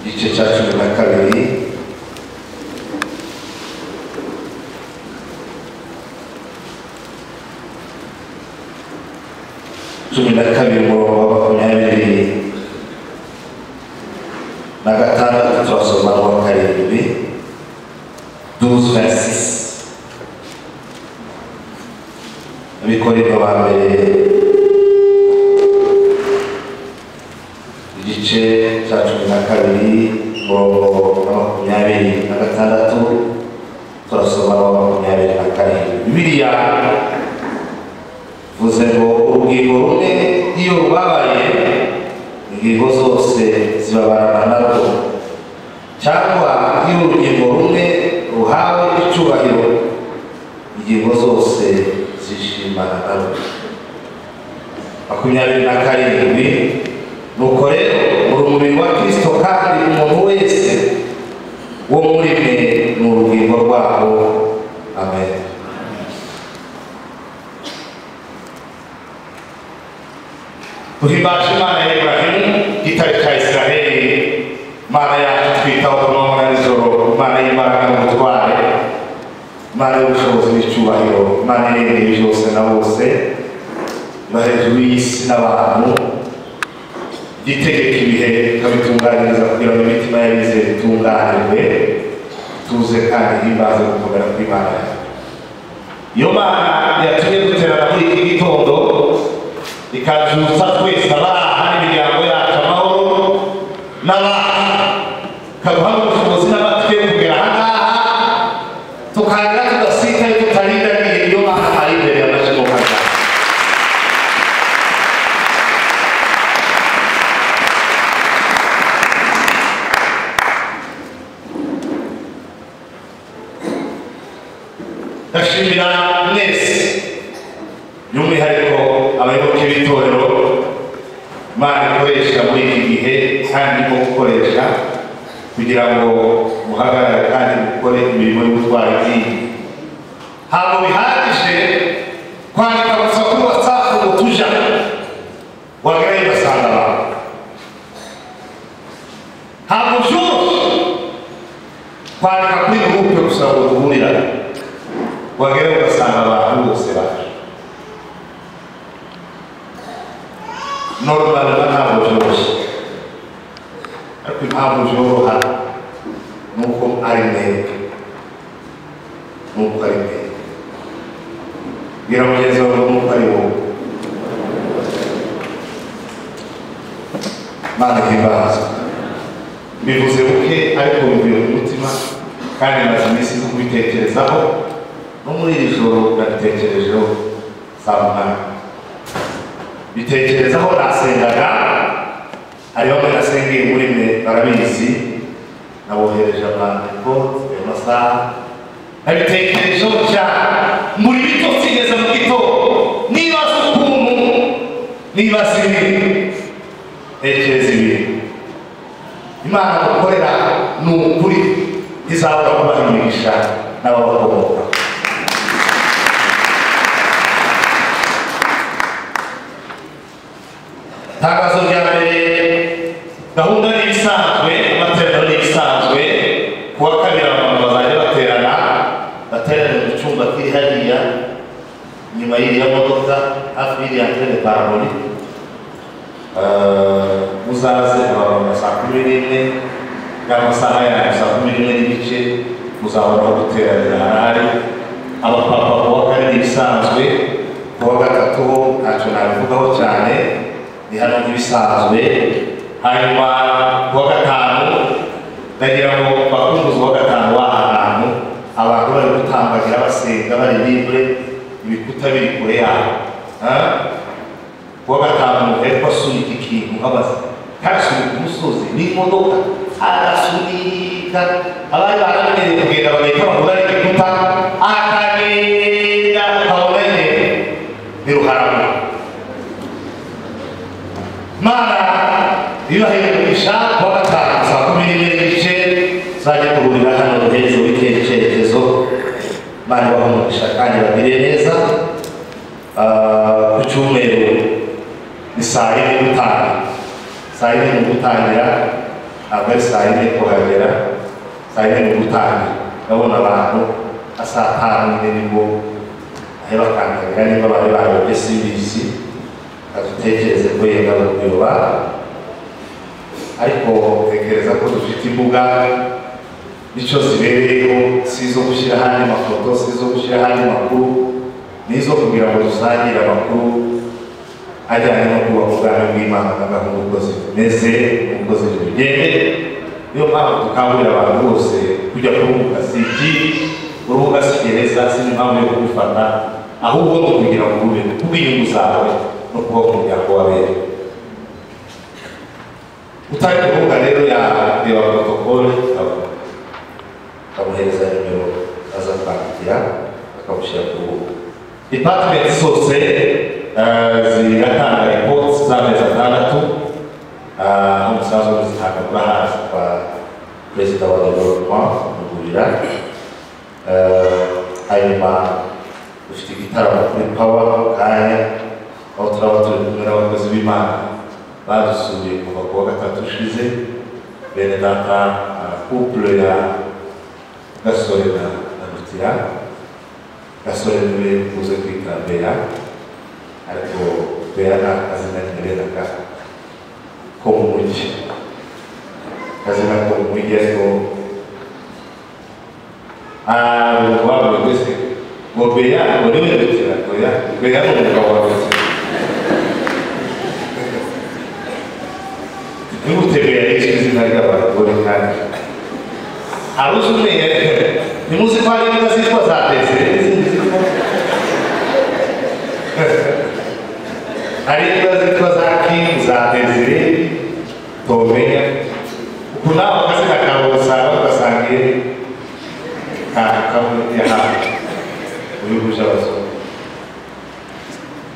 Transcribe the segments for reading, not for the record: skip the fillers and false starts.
Igice cya 12 12 umurongo wa 26 turasoma n'uwa 7 12:26. Abikorinto ba mbere igice cya 12 umurongo wa 26 turasoma n'uwa 27. Bibiliya ivuze ngo urugingo rumwe iyo rubabaye ingingo zose zibabarana narwo, cyangwa iyo urugingo rumwe ruhawe icyubahiro ingingo zose zishimana narwo. 27 nuko rero muri umubiri wa Kristo, kandi umuntu wese wo muri mwe ni urugingo rwawo. Amen. Duhimbaje Imana ya Ibrahimu, gitare cya Israheli, Imana yacu twitaho ku manywa na nijoro, Imana y'imbaraga n'ubutware, Imana y'ubushobozi n'icyubahiro, Imana irengeye byose na bose, iba hejuru y'isi n'abantu, itegeka ibihe ikabitunganyiriza kugira ngo imitima y'abizera itunganirwe, tuze kandi himbaze gukomera kw'Imana yacu. Iyo Mana yatumye duterana muri iki gitondo, ikabyutsa twese abaha n'imiryango yacu amahoro n'abacu, ikaduha n'ubushobozi n'amatwi yo kugera aha ngaha, tukagera tudasitaye tutarindaniye. Iyo Mana ari imbere y'amashimuka yacu. Ndashimira mwese by'umwihariko abayoboke b'itorero Imana ikoresha muri iki gihe kandi irimo gukoresha kugira ngo muhagarare kandi mukore imirimo y'ubutwari bw'iyi. Ntabwo bihagije kwandika gusa kuri WhatsApp ngo tuja wagerayo ugasanga abantu. Ntabwo byoroshye kwandika kuri groupe gusa ngo duhurirane, wagerayo ugasanga abantu bose baje. Normal ntabwo byoroshye, ariko impamvu byoroha nuko ari mwebwe, nuko ari mwebwe. Bwira mugenzi wawe nuko ari wowe. Mana himbazwe. Bivuze buke ariko bivuye ku mutima, kandi maze iminsi nzi kubitekerezaho, no muri iri joro nabitekerejeho saa 8. Bitekerezaho nasengaga, hari bamwe nasengeye muri mwe barabizi, nabohereje amandiko ayo masaha, nabitekerejeho cyane muri bitotsi ngeze mu gitondo, nibaza ukuntu, nibaza ibintu, ntekereza ibintu. Imana gukorera ni ukuri izabura kubaha imigisha n'ababakomoka. Itangazo rya mbere, gahunda ni ibisanzwe, amateraniro ni ibisanzwe. Ku wa kabiri abamama bazajya baterana, bateranira mu cyumba kiri hariya inyuma y'iriya modoka, hafi y'iriya antene paraboli. Muzaze abamama saa 11 y'amasaha yanyu, saa 11:15 muzahora aho guteranira harahari. Abapapa ku wa kane ni ibisanzwe, ku wa gatatu ho ntacyo nabivugaho cyane, ni hano nk'ibisanzwe. Hanyuma ku wa gatanu ndagira ngo bakunguze uwa gatanu w'aha hantu abantu bari gutambagira basenga bari libre, ibikuta biri kure yabo. Ku wa gatanu ariko asunika ikintu nk'abazi, ntasunika umusozi n'imodoka, arasunika. Abari baramenyereye kugenda bagahita bahura n'igikuta, akagenda ukabona nyine ni ruharamo. Mana yubahirisha ku wa gatanu saa 11:15 tuzajya guhurira hano duheze wikendi icyerekezo. Imana ibahe umugisha kandi bagire neza. Ku cyumweru ni saa 4 gutangira, saa 4 gutangira. Ntabwo ari saa yine kuhagera, saa yine ni gutangira. Ndabona abantu nka saa tanu nyine nibwo ahe bakandagira, niba bari bayobye simbizi, badutekereze ko yenda kuyoba, ariko tekereza ko dufite imbuga nicyo zibereyeho, si izo gushyira ahandi mafoto, si izo gushyira ahandi makuru, ni izo kugira ngo dusangire amakuru ajyanye no kubaka ubwami bw'Imana na gahunda uko zimeze, uko ziri bugende. Niyo mpamvu dukangurira abantu bose kujya ku rubuga, si iki urubuga si gereza, si n'impamvu yo kugufata, ahubwo ni ukugira ngo ube kubw'inyungu zawe no kubaho umuryango w'abera. Utari ku rubuga rero yareba protokole, akamuhereza nimero aza kwandikira, akamushyira ku rubuga. Department zose ziratanga reports z'amezi 6, aho umusanzu zitanga kuri hafi kwa perezida wa development Mugurira. Hanyuma dufite igitaramo kuri Power kanya, aho turaba turi kumwe n'abakozi b'Imana badusuye kuva ku wa gatatu ushize, bene data couple ya Gasore na Rutira. Gasore niwe uze kwita Bea, ariko Bea ni akazina nyine bene aka ko mu mujyi, akazina ko mu mujyi, ariko wabuye wese ngo Bea ngo niwe Rutira, oya Bea ni umugabo wa Rutira. Nigute Bea yiswe izina ry'abagore kandi hari uzi umenya? Ntimuzi ko hari imbwa zitwa za Desire n'izindi zitwa, hari imbwa zitwa za King, za Desire, tomenya uku nawe akazina kawe usanga ugasangiye kamwe yahawe mu bihugu by'abazungu.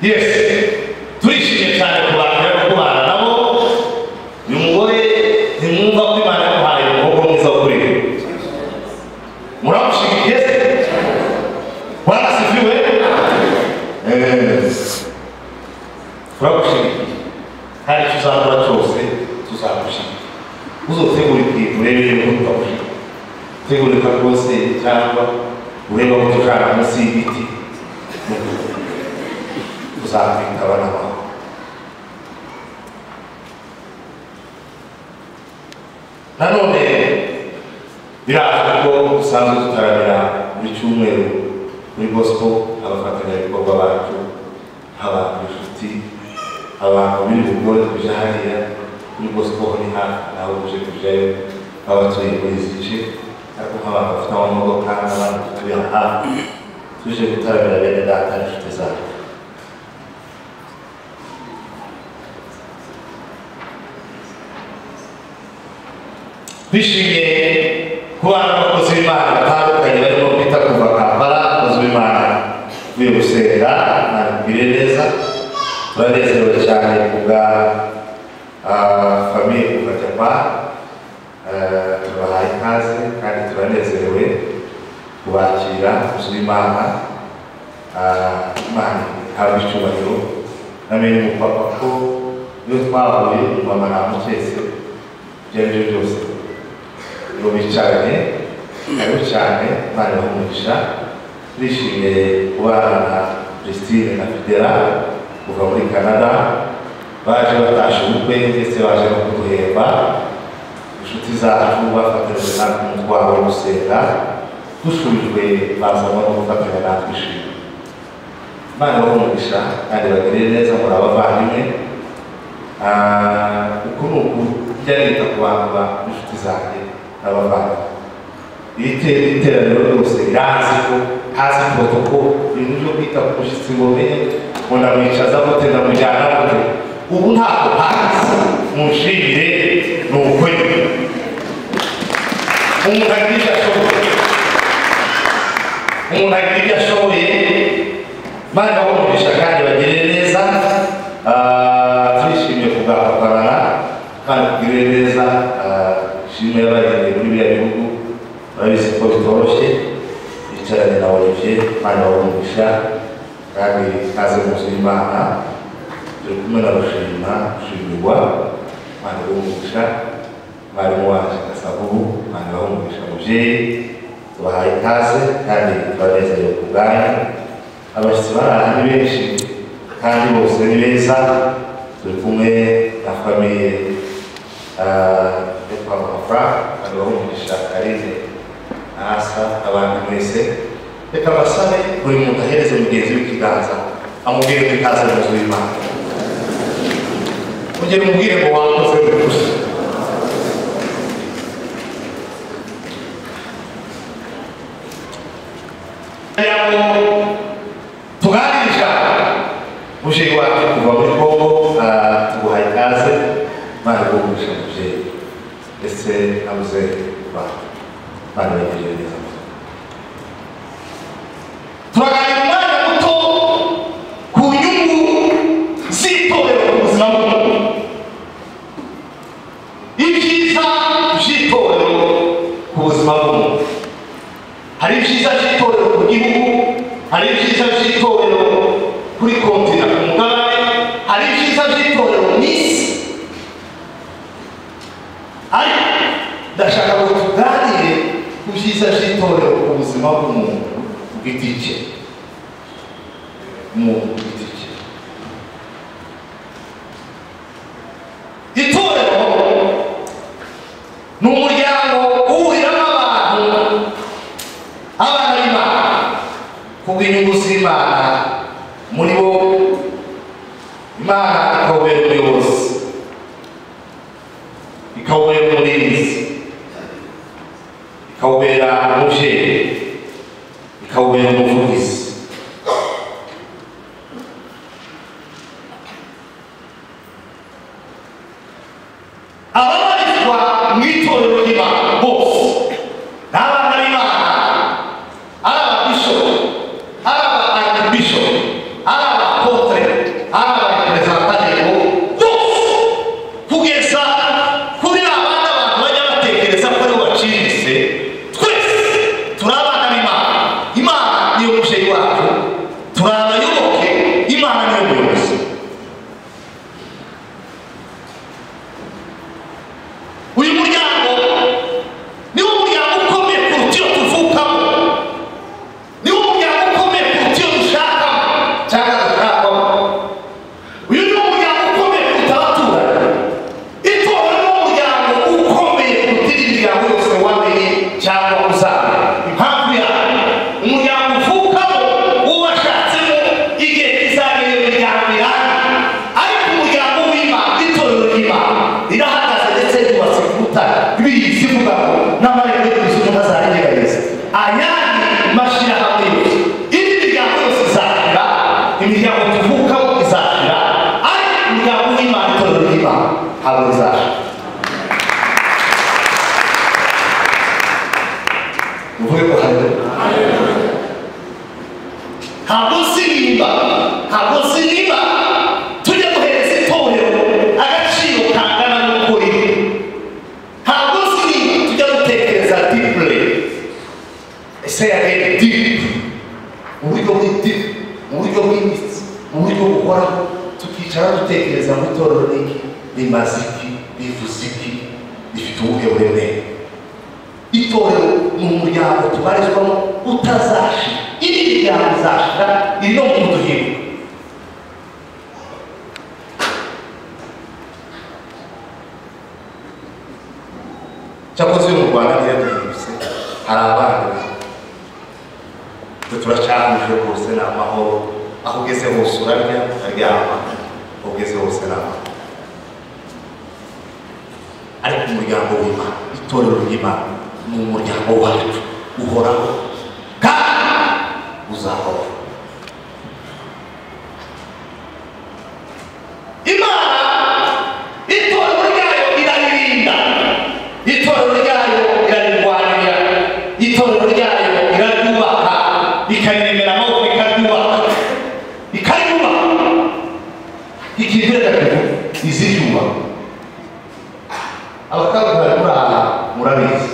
Yes, turishimye cyane kubakira no kubana nabo. Uyu mugore ntimwumva ko Imana yamuhaye umuhogo mwiza wo kurera. Muramushigikiye se? Bwana asifiwe. Turagushyigikiye kandi icyo uzakora cyose tuzagushyigikiye. Uzotegura ikintu urebe yuko tutagushyigikiye, utegura rwose cyangwa urebe aho tujana munsi y'ibiti, tuzakwitaba n'amahoro. Nanone birazwi ko dusanzwe dutaramira buri cyumweru kuri gospel, abafatanyabikorwa bacu, abantu inshuti, abantu biri bugore kuja hariya kuri gospel ni hafi naho tuje kujayo, abatuye muri izi nce, ariko nk'abantu bafite amamodoka n'abandi dutuye hafi, tuje gutaramira bene data n'inshuti zacu. Twishimiye kubana n'abakozi b'Imana batandukanye barimo kwita kuva Kampala, abakozi b'Imana uvuye gusenga, Imana ikugirire neza. Turanezerewe cyane kubwa famiye kuva Japan, tubahaye ikaze kandi turanezerewe kubakira inzu y'Imana. Imana ihabwe icyubahiro. Namenye umupapa ko iyo twahuye umumama namuketse, ibyo ari byo byose ngo bicaranye karibu cyane, Imana ibahe umugisha. Turishimiye kubana na Christine na Fidela kuva muri Canada, baje batashe ubukwe ndetse baje no kuduhemba. Inshuti zacu bafatanyije natwe umutwaro wo gusenga, dushubijwe bazanwa no gufatanya natwe ishimwe. Imana ibahe umugisha kandi bagirire neza, muri abavandimwe. Uku ni uku njya nita ku bantu b'inshuti zanjye n'abavandimwe. Iri teraniro ryose riranzi ko hazi protocol, ibintu byo kwita ku mushyitsi ngo menye ngo ndamwicaza gute, ndamujyana gute, ubu ntabwo mpazi. Munshimire ni ukwe umuntu agira ibyo ashoboye, umuntu agira ibyo ashoboye. Imana ibahe umugisha kandi bagirire neza. Turishimiye kugahagarara kandi kugirire neza. Ishimwe y'abagendeye muri biriya bihugu, murabizi ko bitoroshye. Bicaranye na Olivier, Imana ibahe umugisha kandi ikaze mu nzu y'Imana. Turi kumwe na Rushima, Rushimirwa, Imana ibahe umugisha. Mwarimu waje Kasavubu, Imana ibahe umugisha mubyeyi, tubahaye ikaze kandi turanezerewe ku bwanyu. Abashyitsi bari aha ni benshi kandi bose ni beza. Turi kumwe na famille yo kwa Mama Frank, Imana ibahe umugisha Karine na Asa, abandi mwese. Reka basabe buri muntu ahereze mugenzi we ikiganza, amubwire ko ikaze mu nzu y'Imana. Ujye mubwire ngo wakoze gusa. Tuganira mubyeyi wacu kuva muri Kongo, tuguhaye ikaze, Imana iguhe umugisha mubyeyi, ndetse na muzehe wacu, Imana ibagirire neza. Turaganira umwanya muto ku nyungu z'itorero ku buzima bw'umuntu, ibyiza by'itorero ku buzima bw'umuntu. Hari ibyiza by'itorero ku gihugu, hari ibyiza by'itorero kuri kontina ku mugabane, hari ibyiza by'itorero mu isi. Ariko ndashaka ngo tuganire ku byiza by'itorero ku buzima bw'umuntu ku giti cye, umuntu ku giti cye. Itorero ni umuryango uhuriramo abantu, abana b'Imana, kubw'inyungu z'Imana. Muri bo Imana ikawubera umuyobozi, ikawubera umurinzi, ikawubera umubyeyi, ikawubera umuvugizi. Ababarizwa mu itorero ry'Imana bose ni abana b'Imana, ari ababishopu, ari aba arikibishopu, ari abapotre, ari abarepresentantibo, bose kugeza kuri abana abantu bajya batekereza ko aribo baciriritse. Twese turi abana b'Imana. Imana niyo mubyeyi wacu, turi abayoboke, Imana niyo muyobozi. Uyu muryango niwo muryango ukomeye kuruta iyo tuvukamo, niwo muryango ukomeye kuruta iyo dushakamo cyangwa dushakamo. Uyu niwo muryango ukomeye kuruta abaturanyi. Itorero niwo muryango ukomeye kuruta indi miryango yose wamenye cyangwa uzamenya. Impamvu yayo, umuryango uvukamo uwo washatsemo igihe kizagera iyo miryango irangira, ariko umuryango w'Imana, itorero ry'Imana rirahagaze ndetse ryubatse ku rutare. Bibiliya ivuga ngo n'amarembo y'ikuzimu ntazarinyeganyeza. Ayandi mashyirahamwe yose, indi miryango yose izashira, imiryango tuvukamo izashira, ariko umuryango w'Imana, itorero ry'Imana ntabwo rizashira. Muvuge ko haleluya. Ntabwo nsirimba, ntabwo nsirimba tujya duhereza itorero agaciro kangana n'uko riri. Ntabwo nsirimba tujya dutekereza deeply. Ese yagenda deep, mu buryo buri deep, mu buryo bwimbitse, mu buryo buhoraho, tukicara dutekereza mu itorero ni iki, rimaze iki, rivuze iki, rifite ubuhe buremere. Itorero ni umuryango tubarizwamo utazashira. Indi miryango izashira, iri no mu kuduhinduka. Cyakoze uyu mu Rwanda ntiyaduhindutse, hari abana twe turacyahuje rwose, ni amahoro. Aho ugeze hose urarya ukaryama, aho ugeze hose ni amahoro. Ariko umuryango w'Imana, itorero ry'Imana ni umuryango wacu uhoraho kandi uzahoraho. Imana itorero ryayo iraririnda, itorero ryayo irarirwanira, itorero ryayo iraryubaka, ikariremera amaboko, ikaryubaka, ikaryubaka. Ikintu reka tuvuge, iziryubaka. Abakangurira muri aha murabizi,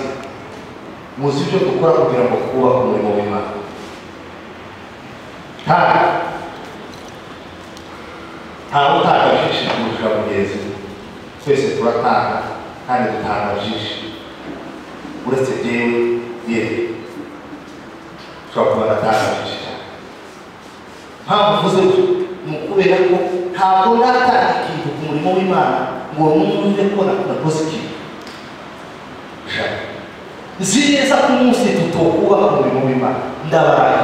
muzi ibyo dukora kugira ngo twubake umurimo w'Imana. Kandi ntawe utanga byinshi kurusha mugenzi we, twese turatanga. Kandi dutanga byinshi uretse jyewe yewe ushobora kuba natanga byinshi cyane. Mpamvu mvuze gutyo ni ukubera ko ntabwo ndatanga ikintu ku murimo w'Imana ngo numve ko nakoze ikintu. Nzi neza ko umunsi tutokubaka umurimo w'Imana ndabaraye.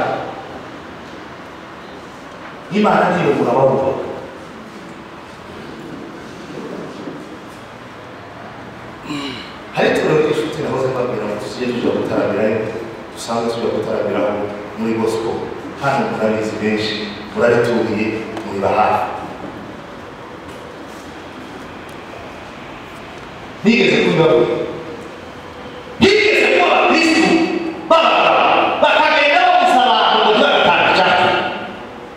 Imana ntiyobora abawubaka. Hari itorero ry'inshuti nahoze mbabwira ngo tujye tujya gutaramirayo, dusanzwe tujya gutaramiraho muri gospel. Hano murabizi benshi, murarituriye, muriba hafi. Nigeze kubibabwira, higeze kuba abakristu b'abagabo bakagenda babuza abantu ngo ntibagatanga icyacu,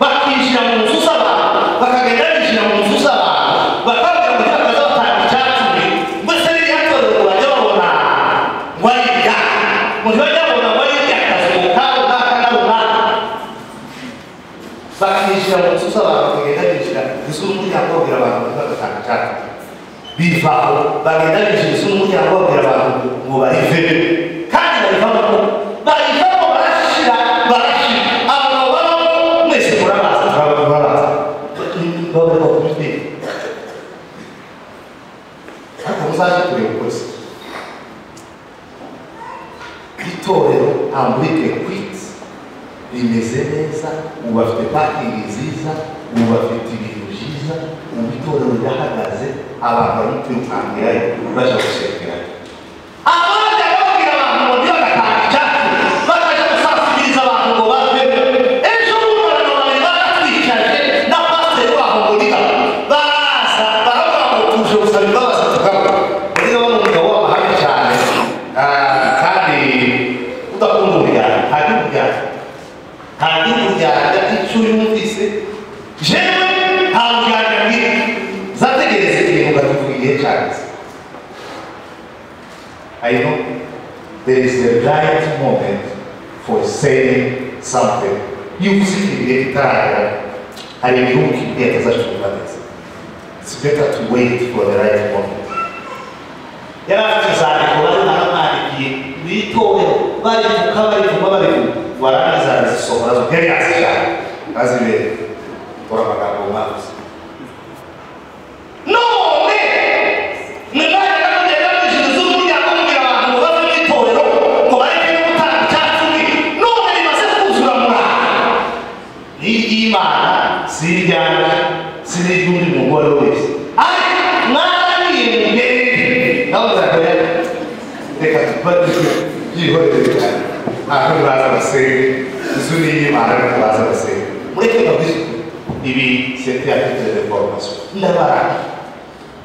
bakinjira mu nzu z'abantu, bakagenda binjira mu nzu z'abantu, bakabwira ngo ntibakaza batanga icyacu, mbese ririya torero ngo bajye babona ngo ari irya, ngo ntibajye babona ngo ari iry'akazi ngo ka runaka na runaka. Bakinjira mu nzu z'abantu, bakagenda binjira inzu n'umuryango babwira abantu ngo ntibagatanga icyacu. Bivaho bagenda binjira inzu n'umuryango babwira abantu ngo barivemo, kandi barivamo, barivamo barashira, barashira. Abagabo babamo mwese murabazi, murabazi, babarwa kuri twe. Ariko muzaje kureba uko bisa. Itorero Amurike Kwiti rimeze neza, ubu bafite parking nziza, ubu bafite ibintu byiza, ubu itorero rirahagaze, abantu barimo kwirukankirayo baje gusengerayo. Abandi babwira abantu ngo ntibagatanga icyacu, bakajya gusasibiriza abantu ngo bavemo. Ejo bundi abantu babiri baratwicaje na pasiteri waho ngo niga, baraza baravuga ngo tuje gusaba imbabazi tugaruka. Niga ni umugabo w'amahame cyane, kandi udakunda umuryango, ntajya umuryango, ntajya umuryango icyo yumvise. Jewe nta muryango mbwira, zategereze ikintu ukakivuga igihe cyageze. I know there is a right moment for saying something. Iyo uvuze ikintu igihe kitaragera, hari igihugu kimwe atazacyumva neza. It's better to wait for the right moment. Yari afite inzandiko bari baramwandikiye mu itorero, barituka barivuma barivuma, warangiza arazisohora zo yari yazishaka azibereka. Tora amagambo mwavuze. None mwe mwajyaga mugenda mwinjira inzu n'umuryango mubwira abantu ngo bave mu itorero ngo bareke no gutanga icyacu, none rimaze kuzura muraha. Ni iry'Imana, si iryanjye, si n'iry'undi muntu uwo ari we wese. Ariko mwaraniye mugende, nawe nzakora reka byihorere cyane. Ntabwo baza basenge, inzu ni iy'Imana ariko baza basenge. Mureke mbabwize ukuri, ibi c'était à titre de formation. Ndabaranga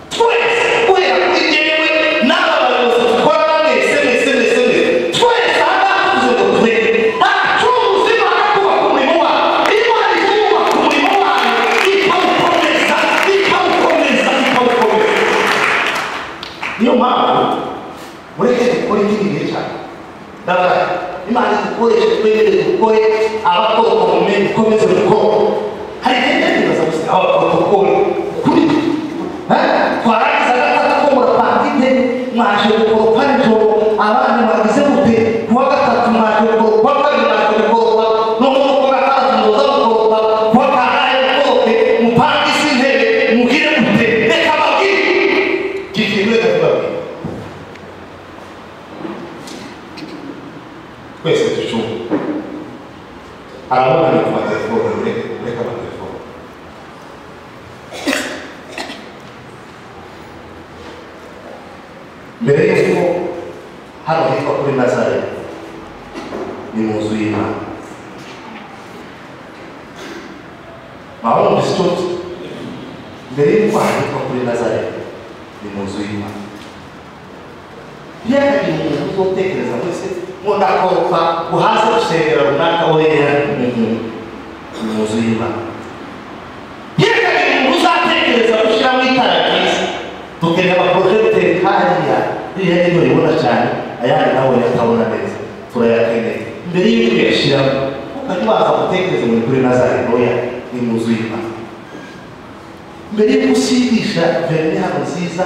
twese guhera kuri jyewe n'aba bayobozi dukorana mwese mwese mwese mwese, twese aha ngaha tuvuze ngo turebe ntacuruzi Imana kubaka umurimo wayo. Imana ijya yubaka umurimo wayo ikawukomeza, ikawukomeza, ikawukomeza. Niyo mpamvu mureke dukore ikindi gihe cyane. Ndabaranga Imana idukoreshe, twemere dukore, abakora mukomeze gukora. Hari igihe nibaza gusa abaprotokole kuri twarangiza gatatu ko murapanga intebe, mwaje gukoropa nijoro, abana mwagize gute, kuwa gatatu mwaje gukoropa, kuwa kabiri mwaje gukoropa, noneho kuwa gatandatu muza gukoropa, kuwa kangahe mukorope, mupange isi intebe, mugire gute, reka mbabwire iki kintu, reka tubabwire twese tucyumve. Arabona ni ku matelefone, reka amatelefone. Mbere y'uko hano hitwa kuri Nazareti ni mu nzu y'Imana. Mwaba mwumvise icyo mvuze? Mbere y'uko hano hitwa kuri Nazareti ni mu nzu y'Imana. Ntihakagire umuntu uzotekereza wese ngo ndakoropa ngo haze gusengera runaka, oya, ni mu nzu y'Imana. Ntihakagire umuntu uzatekereza gushyiramo itara ryiza. Dukeneye amaprojegiteri hariya, ririya niryo ribona cyane, ayandi nawe atabona neza, turayakeneye. Mbere y'uko uyashyiramo, ukajya ubanza gutekereza ngo ni kuri Nazareti, oya, ni mu nzu y'Imana. Mbere y'uko usigisha verine hano nziza,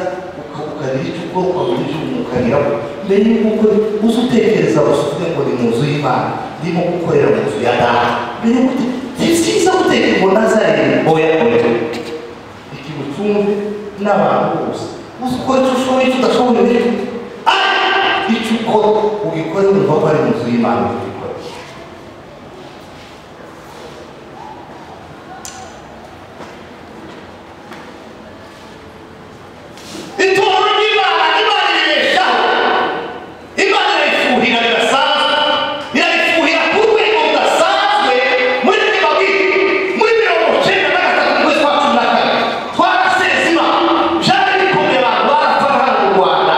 ukagira icyo ukora ukabona ibyo ukageraho mbere y'uko uza utekereza gusa uvuge ngo ni mu nzu y'Imana ndimo gukorera mu nzu ya data mbere y'uko si byiza gutekereza ngo nazarene oya oya ikintu cyumve n'abantu bose uzi ukora icyo ushoboye icyo udashoboye rero icyo ukora ugikore wumva ko ari mu nzu y'Imana ugikora. Itorero ry'Imana Imana iribeshaho, Imana irifuhira bidasanzwe, irarifuhira ku rwego rudasanzwe. Muri muri 93 mu kwezi kwa 12 twarasenze Imana, byari bikomeye, abantu barapfa hano mu Rwanda,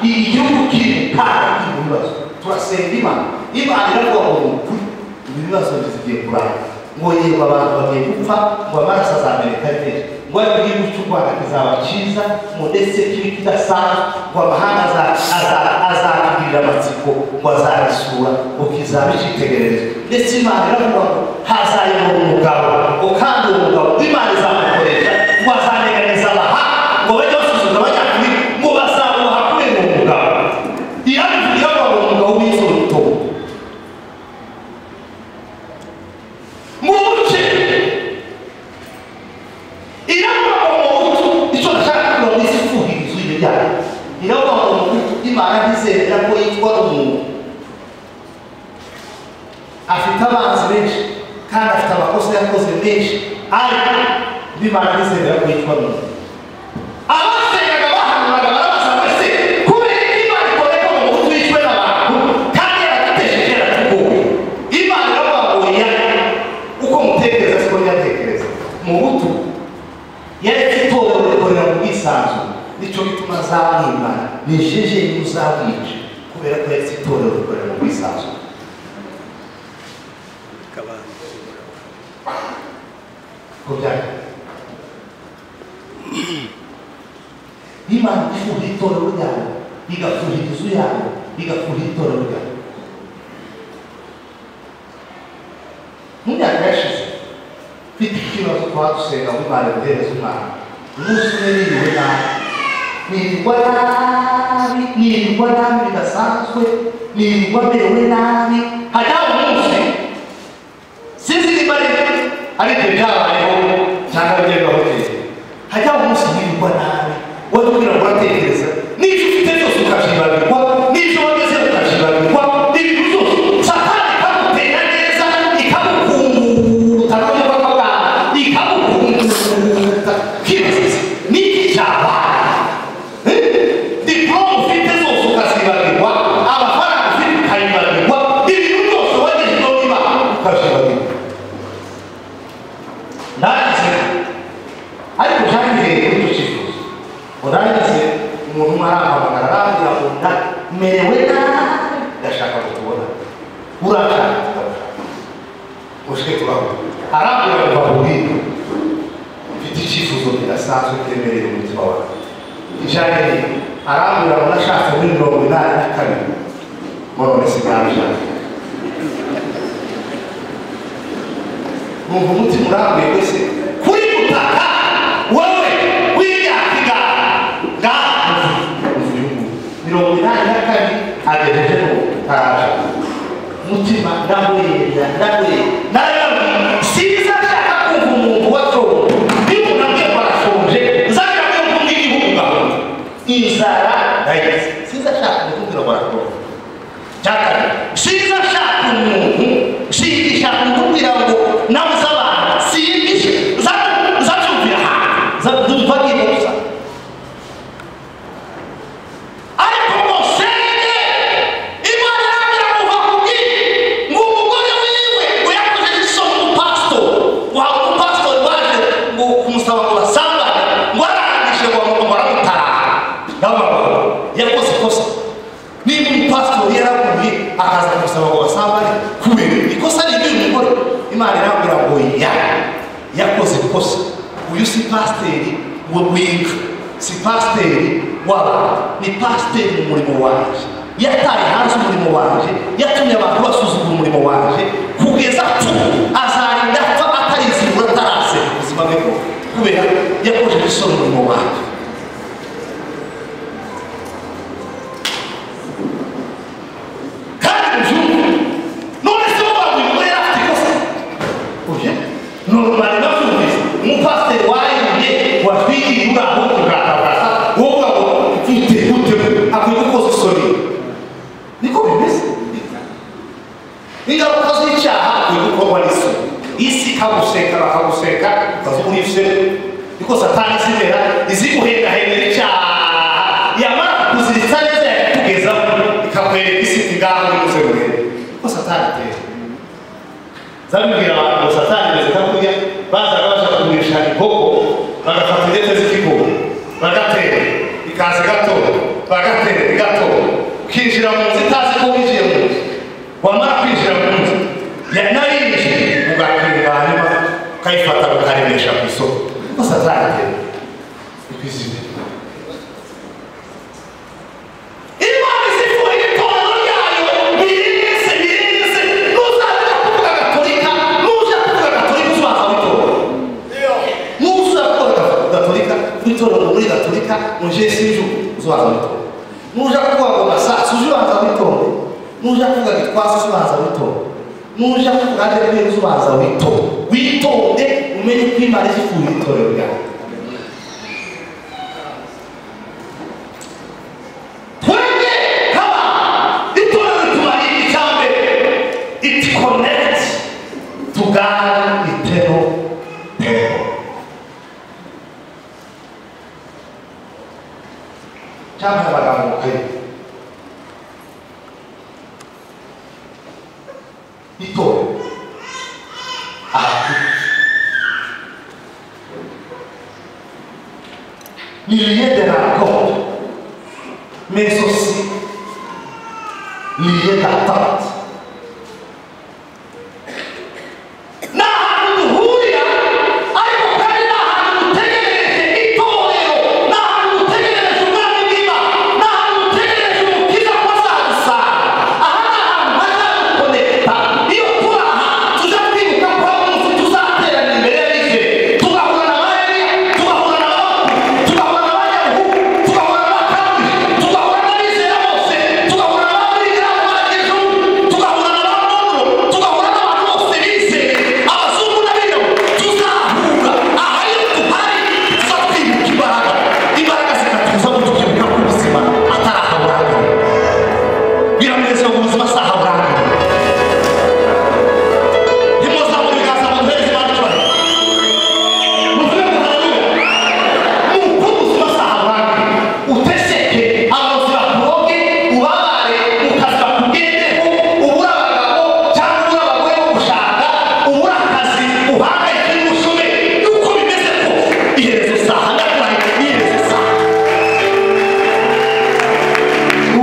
igihugu kiri mu kaga kiri mu bibazo. Turasenga Imana, Imana iravuga ngo ni ukuri ibi bibazo bigiye kurangira, ngo yego abantu bagiye gupfa, ngo amaraso azameneka ari menshi, ngo ariko igihugu cy'u Rwanda kizaba cyiza, ngo ndetse kibe kidasanzwe, ngo amahanga azakigirira amatsiko, ngo azarisura, ngo kizaba icyitegererezo. Ndetse Imana iravuga ngo hazayobora umugabo, ngo kandi uwo mugabo Imana izamukoresha, ngo azaneganiza amahanga, ngo bajye basuzugura abanyafurika, ngo bazamuha kubera uwo mugabo. Irabivuga iravuga ngo umugabo w'inzobe utowe mu buce iravuga ngo mu butu icyo ndashaka kugira ngo isi ifuhire inzu y'ibyaha. Iravuga ngo mu butu Imana ntizemera ko yitwa umuntu afite abanzi benshi kandi afite amakosa yakoze menshi, ariko Imana ntizemera ko yitwa umuntu. Abasengaga bahanuraga barabaza bose kubera ko Imana ikora ko mu butu yicwe n'abantu kandi yaradutesheje yaratugoye. Imana iravuga ngo ya uko mutekereza siko nyatekereza. Mu butu yaretse itorero rikorera mu bwisanzure, nicyo gituma azamwimana nijeje uzamwica kubera ko yaretse itorero rikorera mu bwisanzure. Ko byari Imana ifuhira itorero ryayo, igafuhira inzu yayo, igafuhira itorero ryayo. Mu myaka yashize mfite ikibazo twadusenga ngo Imana iduhereze umwana, umunsi umwe niriwe nabi, nirirwa nabi, nirirwa nabi bidasanzwe, nirirwa merewe nabi. Hajyaho umunsi sinzi niba ari ibyo byabayeho cyangwa bigerwaho kera, hajyaho umunsi nirirwa nabi wowe kugira ngo uratekereza n'ibyo ufite byose ukabyibagirwa, n'ibyo wagezeho ukabyibagirwa, n'ibintu byose Satani ikamutera neza ikamukunguta n'ububaka bwawe ikamukunguta kibaziza n'iki cyabaye. Diporome ufite zose ukazibagirwa, amafaranga ufite ukayibagirwa, ibintu byose wagezeho niba ukabyibagirwa. Ndagize ariko byari bihereye kuri icyo cyifuzo, ngo ndagize umuntu umwe arampamagara arambwira ngo merewe nabi ndashaka kukubona, urashaka tukagushaka ushike turaho. Arambwira ngo bahurire, mfite icyifuzo kidasanzwe kiremereye umutima wawe ijyanye n'ibi. Arambwira ngo nashatse muri 82 ngo none sinabishaka. Numva umutima urambuye wese kuri butaka wowe w'imyaka ingahe ngaha 82 agejeje n'ubu ntarashaka. Umutima ndahwera ndahwera narababwiye sinzi ashaka kumva umuntu washonje, niba umuntu ambwiye ngo arashonje nzagira ngo mvuge igihugu gahunda inzara ndayizi, sinzi ashaka kumbwira ngo arashonje. Cyakabiri sinzi ashaka umuntu singisha kumubwira ngo nabuze abantu singishe nzabyumvira ahantu nzumva ngiye gusa. Ariko ngo senge Imana irambwira ngo uva ku bw'ibi ngo umugore wiwe ngo yakojeje isoni umupasitori, ngo hari umupasitori waje ngo kumusaba ngo basambane, ngo arangije ngo aramutara. Ndavuga ngo yakoze ikosa. Niba umupasitori yaraguye akaza kumusaba ngo basambane kubera ikosa ni iry'uyu mugore, Imana irambwira ngo ya yakoze ikosa. Uyu si pasiteri w'inka, si pasiteri w'abantu, ni pasiteri mu murimo wanjye. Yataye hanze umurimo wanjye, yatumye abantu basuzugura umurimo wanjye kugeza apfa, azarinda apfa atarizigura ataraseka ubuzima bwe bwose kubera yakojeje isoni umurimo wanjye. Ikaguseka bakaguseka ukaza uri niko Satani izibera iziguhendahendera icyaha yamara kukuziritsa neza yakikugezaho ikakwereka isi iti ngaho nimuze murebe niko Satani itera. Zabibwira abantu ngo Satani imeze nka kurya bazaga bashaka kugurisha inkoko bagafata intete z'ikigori bagatera ikaza igatora bagatera igatora ukinjira mu nzu itazi ko winjiye mu nzu wamara kwinjira mu nzu narinjiye ugakinga hanyuma ukayifata ukaremesha ku isoko niko Satani itera ikwizibira. Imana izifuha itorero ryayo birinze birinze nuzaza kuvuga gatolika nuja kuvuga gatolika uzaza witora nuza kuvuga gatolika witora muri gatolika muje sinju uzaza witora nuja kuvuga ngo masasu uzaza witora nuja kuvuga gitwasi uzaza witora nuja kuvuga adeperi uzaza witora witonde umenye ko Imana izifuha itorero ryayo. It connects to God eternal temple. Cyangwa amagambo kwe itorero aha ni lieu de rencontre mais aussi lieu d'attente.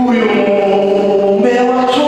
Uyu mume wacu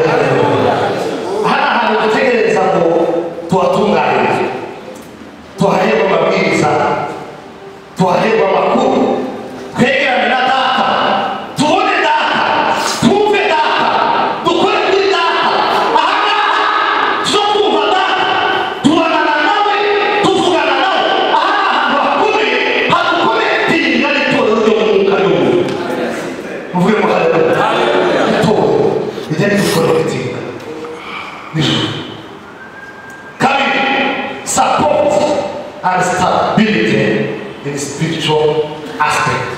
Haleluya. Hano ahantu dutegereza ngo tuhatunganirize, tuhaherwe amabwiriza, tuhaherwe amakuru, twegerane na data, tubone data, twumve data, dukore kuri data. Aha ngaha tuzo kumva data, tubonana nawe, tuvugana nawe. Aha ni ahantu hakomeye, hadukometinga n'itorero ryo mu mwuka y'umuntu. Muvuge ngo haleluya. Itorero rijya ridukonekitinga nijoro. Kabiri, support and stability in spiritual aspect.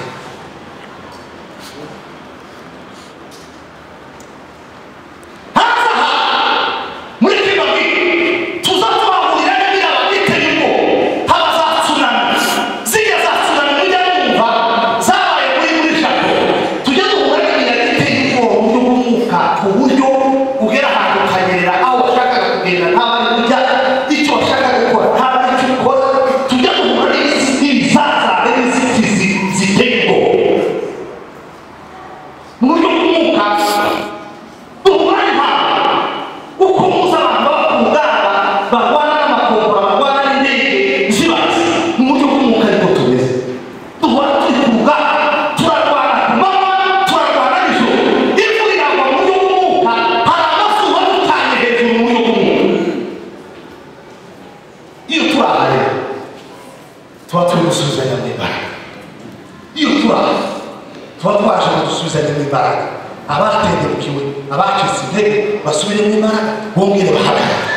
Hanze aha muri kino gihe tuza twahurira n'ibiraba biteye ubwoba, haba za tsunami, ziriya za tsunami mujya mwumva zabaye muri Japon. Tujya duhura n'imiyaga iteye ubwoba mu buryo bw'umwuka, ku buryo ugera ahantu ukanyerera aho washakaga kugenda nta bari kujya, icyo washakaga gukora nta bari icyo ukora. Tujya duhura n'ibizazane n'inzitizi ziteye ubwoba mu buryo bw'umwuka. Duhura n'impamvu uko muzi abantu baba ku rugamba barwana n'amakombora, barwana n'indege zibaze. Mu buryo bw'umwuka ariko tumeze, duhora turi ku rugamba, turarwana ku manywa, turarwana nijoro, imvura iragwa. Mu buryo bw'umwuka hari amazuba dutanye hejuru mu buryo bw'umwuka. Iyo turi aha rero tuba turi gusubizanya mu imbaraga. Iyo turi aha tuba twaje ngo dusubizanye mu imbaraga, abatendebukiwe, abacitse intege basubire mu imbaraga, bongere bahagarare.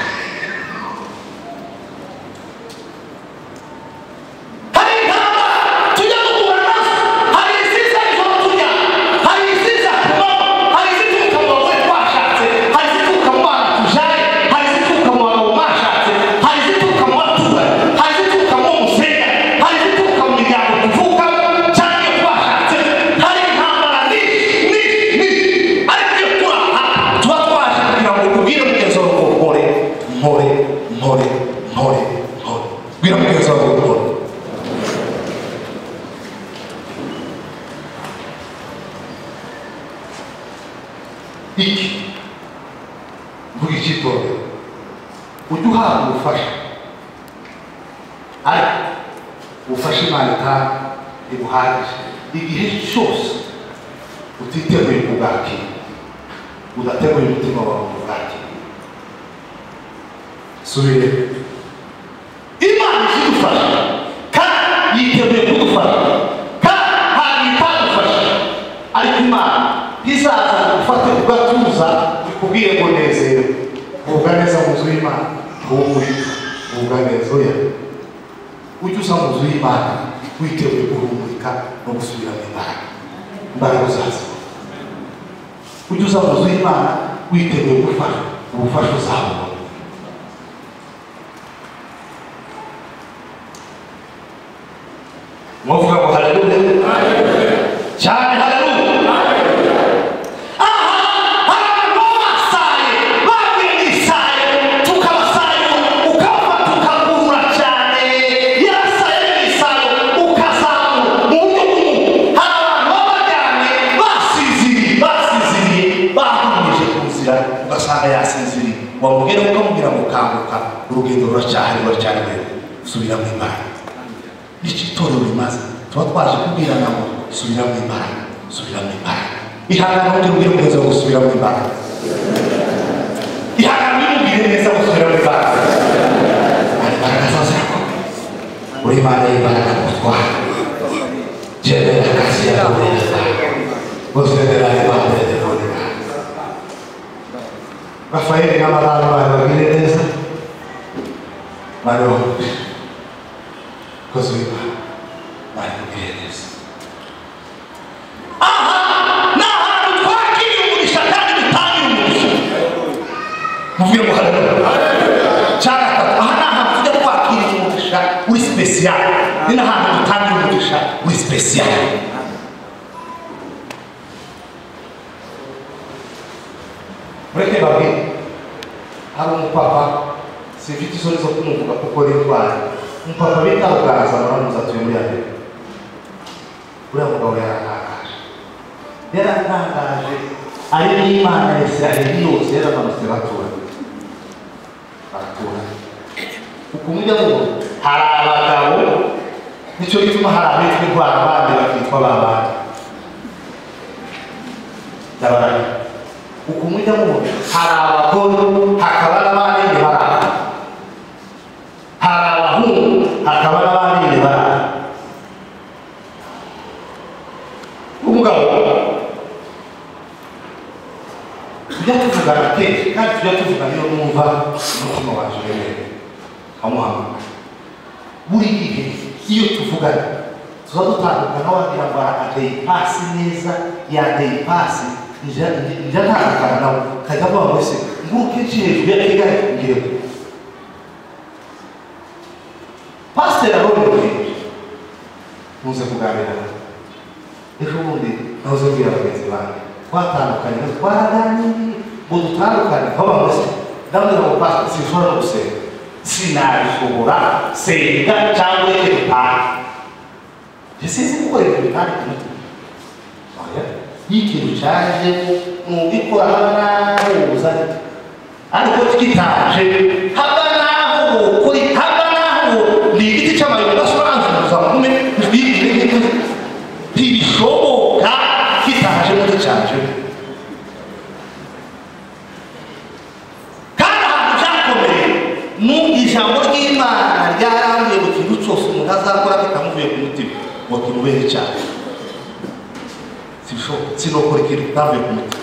Hari intambara tujya duhura nazo, hari iziza nijoro tujya, hari iziza ku manywa, hari izituruka mu bagore twashatse, hari izituruka mu bana tujaye, hari izituruka mu bagabo mwashatse, hari izituruka mu baturanyi, hari izituruka mu musenga, hari izituruka mu miryango tuvukamo cyangwa iyo twashatse. Hari intambara nyinshi nyinshi nyinshi, ariko iyo turi aha tuba twaje kugira ngo ubwire mugenzi wawe ngo mpore, mpore, mpore, mpore, mpore. Bwira mugenzi wawe ngo mpore. Iki mvuga icyitorero, ujye uhabwa ubufasha, ariko ubufasha Imana itanga ntibuhagije igihe cyose utiteguye kubwakira, udateguye umutima wawe kubwakira. Subire, Imana izidufasha kandi yiteguye kudufasha, kandi ntabwo itadufasha, ariko Imana ntizaza ngo ufate ku gatuza ikubwire ngo nezerwe, vuga neza mu nzu y'Imana, humurika, vuga neza. Oya, ujye uza mu nzu y'Imana witeguye guhumurika no gusubira mu imbaraga, imbaraga uzazibona. Ujye uza mu nzu y'Imana witeguye gufasha, ubufasha uzabubona. Muvuga ngo haleluya cyane, haleluya. Aha hari abantu baba basaye, baguye mu isayo, tukabasayo, ukabafata ukakurura cyane, yarasaye mu isayo ukazamura. Mu buryo bw'umwuka hari abantu baba baryamye basinziriye, basinziriye, bahumije ku nzira, ugasanga yasinziriye, wamubwira ukamubwira ngo kanguka, urugendo ruracyahari, ruracyari rurerure, subira mu imbaraga. Icyo itorero rimaze, tuba twaje kubwirana ngo subira mu imbaraga, subira mu imbaraga. Ihangane wongere ubwire mugenzi wawe gusubira mu imbaraga. Ihangane umubwire neza gusubira mu imbaraga. Hari imbaraga zawe zirakomeye, uri Imana y'imbaraga gutwara jemera kazi yawe neza uzemera Imana y'imbaraga. Rafaeli n'amadani bawe babwire neza, bariho kozi w'Imana, bari neza. Aha ni ahantu twakiriye umugisha kandi dutangira umugisha. Muvuge ngo haleluya. Cya gatatu, aha ni ahantu tujya twakirira umugisha uri special, ni n'ahantu dutangira umugisha uri special. Mureke babwire, hari umupapa, simfite isoni zo kumuvuga kuko ni indwara, umupapa bita Ruganza, muramuzi, atuye muri Amerika. Uriya mugabo yarantangaje, yaratangaje. Ari n'Imana ya Isiraheli yose yaramanutse baturanye. Baturanye. Ukumujya ngo hari abagabo, nicyo gituma hari abitwa intwara abandi bakitwa babandi. Ndabaranye. Ukumujya ngo hari abagore hakaba n'abandi baraka. Hari abahungu hakaba n'abandi baraka. Umugabo tujya tuvugana kenshi kandi tujya tuvugana iyo numva umutima waje uremereye nkamuhamagara. Buri gihe iyo tuvugana tuba dutandukana wagira ngo ateye ipasi neza, yateye ipasi njya ntandukana nawe nkajya avuga ngo ese nguruke nci hejuru ya Kigali ngire ko Pasiteri Aroni ntuze kuganira nawe. Ejo bundi nahoze mbwira bagenzi banjye twatandukanye twaraganiriye ngo dutandukane nkaba mwese ndabwira ngo pasiteri sinshobora no gusenga, sinabishobora, senga cyangwa ureke dutahe. Njye sinzi gukora ibintu bitandukanye n'utundi. Oya, iyo ikintu cyaje nubikora haba naho uzanye, ariko kitaje haba naho ukuri, haba naho ni igiti cy'amababi udasobanura mume ntibishoboka kitaje muto cyaje. Kandi ahantu cyakomeye ni ijambo ry'Imana ryarambuye mu kintu cyose umuntu azakora kitamuvuye ku mutima ngo kimubere icyaha. Sibishoboka, sinokora ikintu kitavuye ku mutima.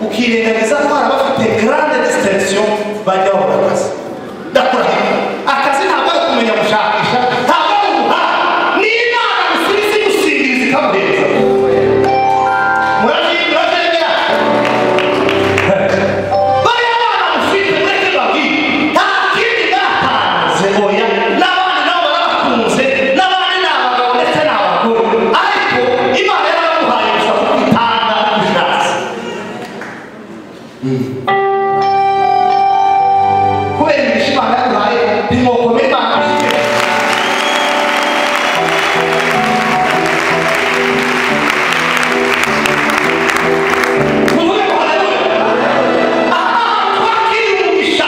Ukirengagiza ko hari abafite grande distinction bajya babona akazi. Ndakurahiye. barabatunze n'abandi ni abagabo ndetse n'abagore, ariko Imana yarabaduhaye gusa kwitanga ushatse. Kubera imigisha Imana yaduhaye ntimwokomeye Imana ishimwe. Muvuge ngo haleluya. Aha twakiriye umugisha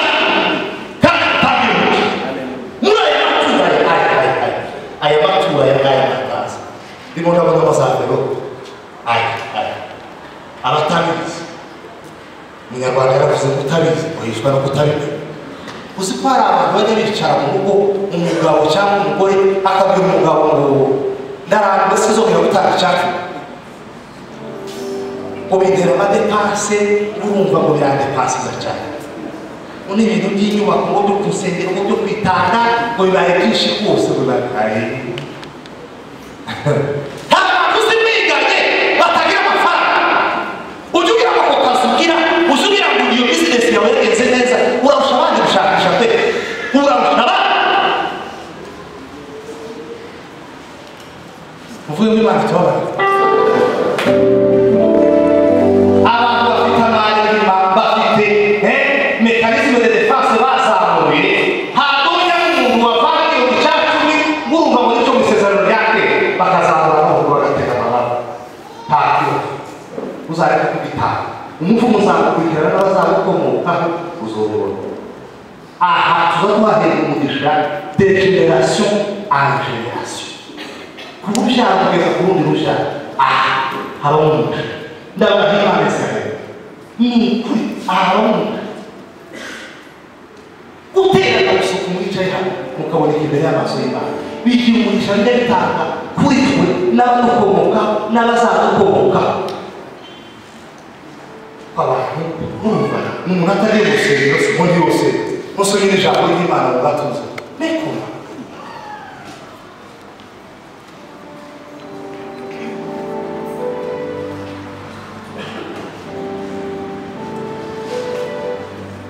kandi dutangira umugisha muri aya maturo aya maturo aya ngaya mataza ndimo ndabona amazavero aya abatabizi. Umunyarwanda yaravuze ngo utabizi uhishwa no kutabimenya. Uzi ko hari abantu bajya bicara mu rugo, umugabo cyangwa umugore akabwira umugabo ngo ndarambiwe sinzongera gutanga icyacu, ngo bintera amadepanse, urumva ngo birandepansiza cyane, ngo ni ibintu by'inyubako, ngo byo ku nsengero, ngo byo kwitanga, ngo bibaye byinshi rwose, ngo bibaye. Hari abantu uzi biganye batagira amafaranga, ujya ugira ngo ako kazi ugira, ujya ugira ngo iyo bizinesi yawe yagenze neza, urarusha abandi gushakisha pe, urarusha abandi. Muvuge ngo Imana itubabarire. Abantu bafite amayeri, bafite mécanisme de défense bazamuye, ntabwo umuntu wavana igihumbi cya cumi urumva ngo nicyo mu isezerano rya kera, bakazamura amaboko bagatega amababa. Nta kibazo, uzareke kubitanga, umuvumo uzagukurikirana n'abazagukomokaho uzobibona. Aha tuza tuhahera umugisha de génération en génération, ku rubyaro kugeza ku rundi rubyaro. Aha habamo umugisha. Ndabona Imana Isirayeli ni ukuri, aha habamo umugisha. Guterana gusuka mwicaye hano mukaboneka imbere y'amaso y'Imana bigira umugisha bijya bitanga kuri twe n'abadukomokaho n'abazadukomokaho. Abantu urumva umuntu atari mu rusengero si ubundi yose musomye n'ijambo ry'Imana mu gatuza mekoma.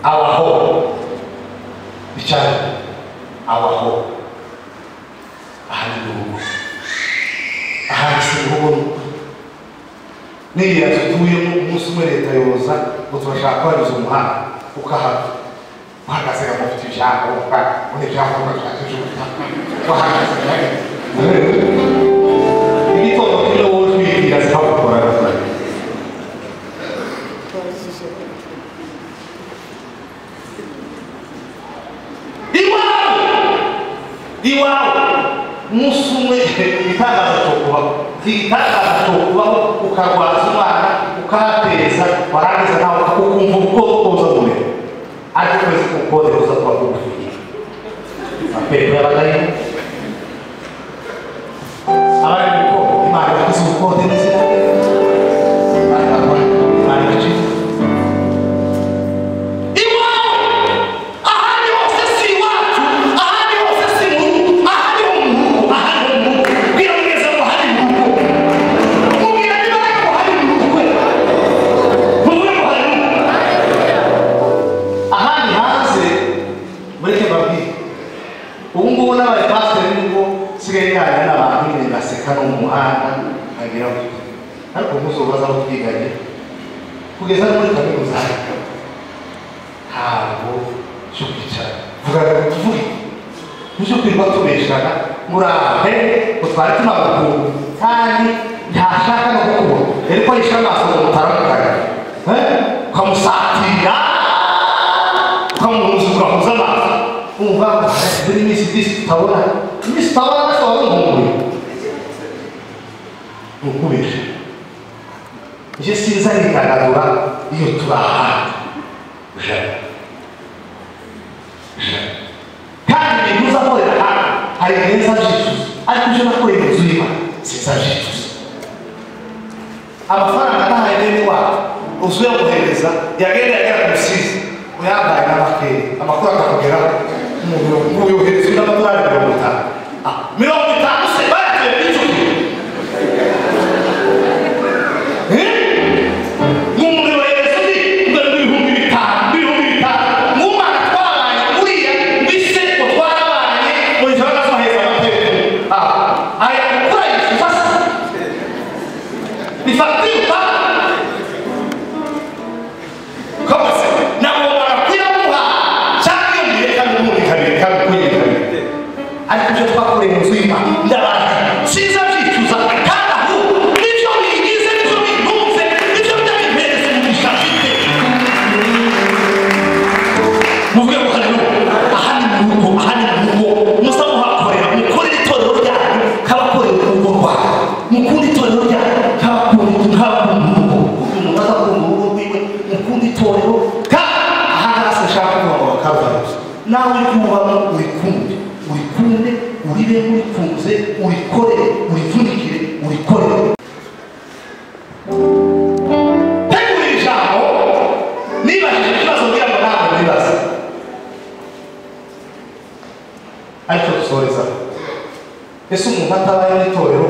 Abaho bicara, abaho aha ni mu rugo, aha ni si mu rugo. Niriya nzu utuyemo umunsi umwe leta yoza ngo turashaka kubanyuza umuhanda, ukahava uhagaze ngo ufite ibyangombwa, ubona ibyangombwa bihagije ubutaka, wahagaze igitondo kimwe wowe utwibwira zikagukora. Iwawe umunsi umwe igitangaza cyo kubaho, igitangaza cyo kubaho, ukarwaza umwana ukahateza, warangiza nawe ukumva uko uza kumera, ariko ukwezi k'ubukode uza kuba kugufiye. Apepo y'abadayimu abari mu bwoko, Imana yakoze ubukode n'izina, Imana ibacika. Iwawe ahandi hose si iwacu, ahandi hose si mu rugo, aha ni ho mu rugo, aha ni ho mu rugo. Bwira mugenzi wawe ngo aha ni mu rugo, mubwira niba ariko ngo aha ni mu rugo, muvuge ngo haleluya. Ahandi hanze mureke mbabwire, ubu ngubu n'abaye pasiteri nubwo nsigaye nganira n'abantu nyine baseka no mu muhanda nkagira gutya, ariko ntuzobaza aho twiganye kugeza no muri kaminuza ntabwo cyo kwicara vuga tuvuge nicyo kwirirwa tubeshana murahe ngo twari tunagukunga kandi ntashaka no kukubona, ariko yishe amaso ngo mutaramukanye, ukamusatira ukamuhuza ugahuza amaso, umva buri minsi disi tutabona, iminsi tutabona se waba umuhunguye, ni ukubesha. Njye sinza nidagadura iyo turi ahantu jana jana, kandi ibintu uzakorera hano hari igihe nzabyicuza, ariko ibyo nakoreye mu nzu y'Imana sinzabyicuza. Amafaranga nahaye bene wacu uzuye guhereza yagenda yagera ku Rusizi uyambaye n'amakeya, amakuru akakugeraho uyohereza undi amadolari 50, 50 se bayatuye kuri 10. Nk'umuntu yohereza undi ngo 5000, 5000, nk'umwana twabanye uriya mbise ngo twarabanye ngo njye bakazoheza amateka. Urivemo urikunze, urikore, urivunikire, urikore. Tegura ijambo, nibajije ikibazo ngira ngo ntabwo nibaza, ariko dusoreza. Ese umuntu atabaye mu itorero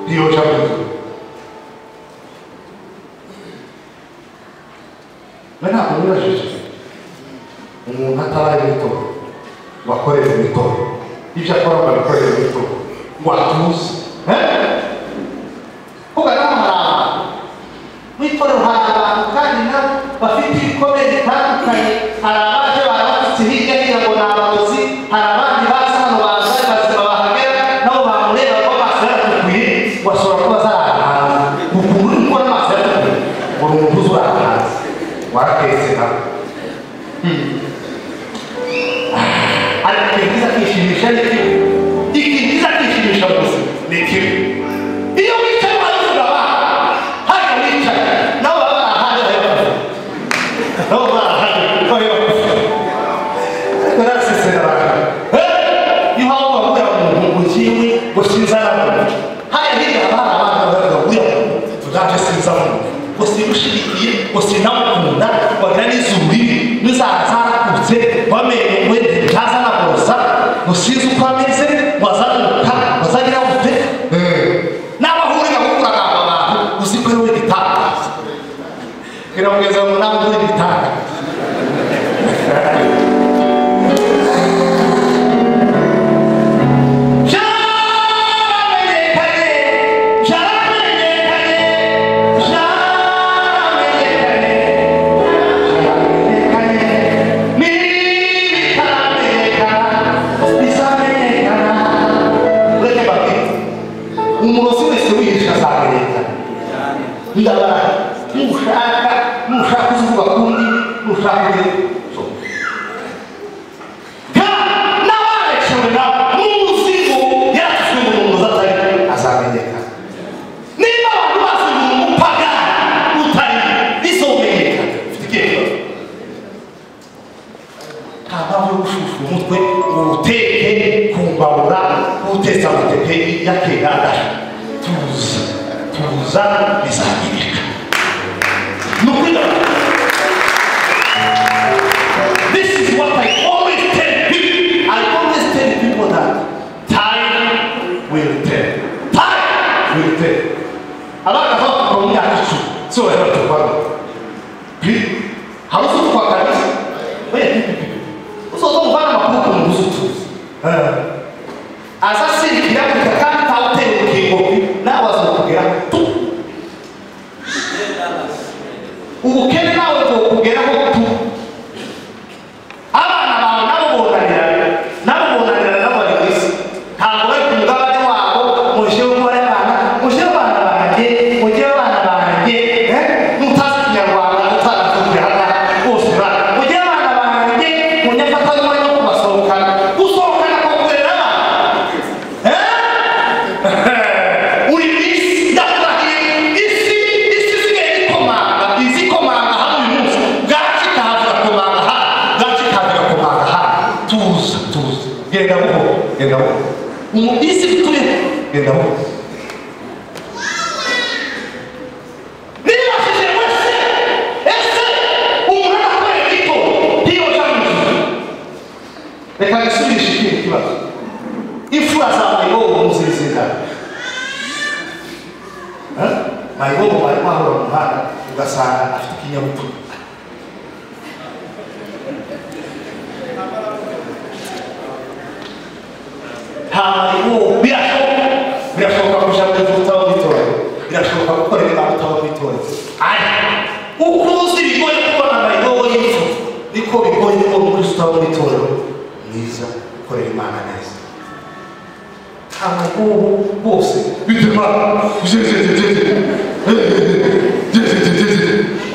ntiyoja mu ijuru? We ntabwo nibajije umuntu atabaye mu itorero ngo akorere mu itorero, ibyo akora ngo abikorere mu itorero, ngo atuze. Kuko naho hari abantu mu itorero, hari abantu kandi nabo bafite ibikomere bitandukanye. Hari abaje barabafite hirya hino ngo ni abarozi, hari abandi baza hano baza ari bazima, bahagera nabo bamureba ko amaso yaratukuye, ngo ashobora kuba azarahanze. Ukuntu uri kubona amaso yaratukuye ngo ni umuntu uzi urahanze, waraketse nawe. Ariko ikintu kiza kishimisha ni kimwe, ikintu kiza kishimisha mu buzima ni kimwe. Iyo wicaye urabivuga abana hano wicaye nabo baba barahanze bari bakuvuga, nabo barahanze bari bakuvuga. Ariko narasesera abantu iyo uhawe bavuga umuntu ngo njyewe ngo sinzana muntu, hariya hirya haba hari abana bavuga ngo uriya muntu tudaje sinza muntu, ngo simushigikiye, ngo sinamukunda, wagira n'izuru ribi n'inzara zarakutse, wamenye ngo ntaza na borosa, ngo sinzi uko ameze, ngo azanuka, ngo azagira gute. Nawe aho uri gukura abantu uzi ko ari we gitangaza, biramugeza ngo nawe uri gitangaza. Umurozi wese wihisha azamenyekana. Ndabara nushaka, nushaka uzuvuga kundi, nushaka uze n'abareshewe nabo n'umuzigo yaratutswe ngo umurozi atari azamenyekana. Niba abantu bazi ngo umupagani utari bizomenyekana, ufite ikihe kibazo? Nta mpamvu yo gushusha umutwe ngo uteke ku mbabura, utetse amateke y'akera adasha. Tuza, tuza bizamenyekana. Ni ukuri. This is what I always tell people. I always tell people that time will tell. Time will tell. Abana bavuka mu myaka 10, so bari batukwana. Hari uzutukwa kabisa. Oya pipi pipi. Uzoza muvana amakuru ku muntu uzutuzi. Azasirikira kuka kandi ntawutera urukingo nawe azokugera tu. Ubukene nawe bwokugeraho tu. Abana bawe nabo bonanira, nabo bonanira, nabo bari ku isi. Ntabwo bari ku mugabane wabo, mushireho umubare w'abana, mushireho abana banjye, mugire abana banjye, mutazi ikinyarwanda, mutaravugira aha bose bana, mugire abana banjye, munyafata n'umwanya wo kubasohokana, gusohokana kongerera abana. Uri mu isi, ndakurahiye, isi isigaye ikomanga, izi komanga hano uyu munsi, bwaki ikahaza igakomanga hano, bwaki ikahaza igakomanga hano. Tuza, tuza, genda buhoro, genda buhoro. Isi dutuyeho, genda buhoro. Nibajije wese, ese umuntu adakorera itorero ntiyoja mu ijuru? Reka nisubirishe ikindi kibazo. Imfura za mayibobo muzizingana. Mayibobo barimo ahora mu muhanda ugasanga afite ikinyabupfura. Nta mayibobo, birashoboka, birashoboka kuja mu ijuru utaba mu itorero, birashoboka gukora ibintu utaba mu itorero. Ariko uko uzi bigoye kubona mayibobo y'imfura, niko bigoye kubona umukristo utaba mu itorero mwiza ukorera Imana neza. Amayibobo bose bituma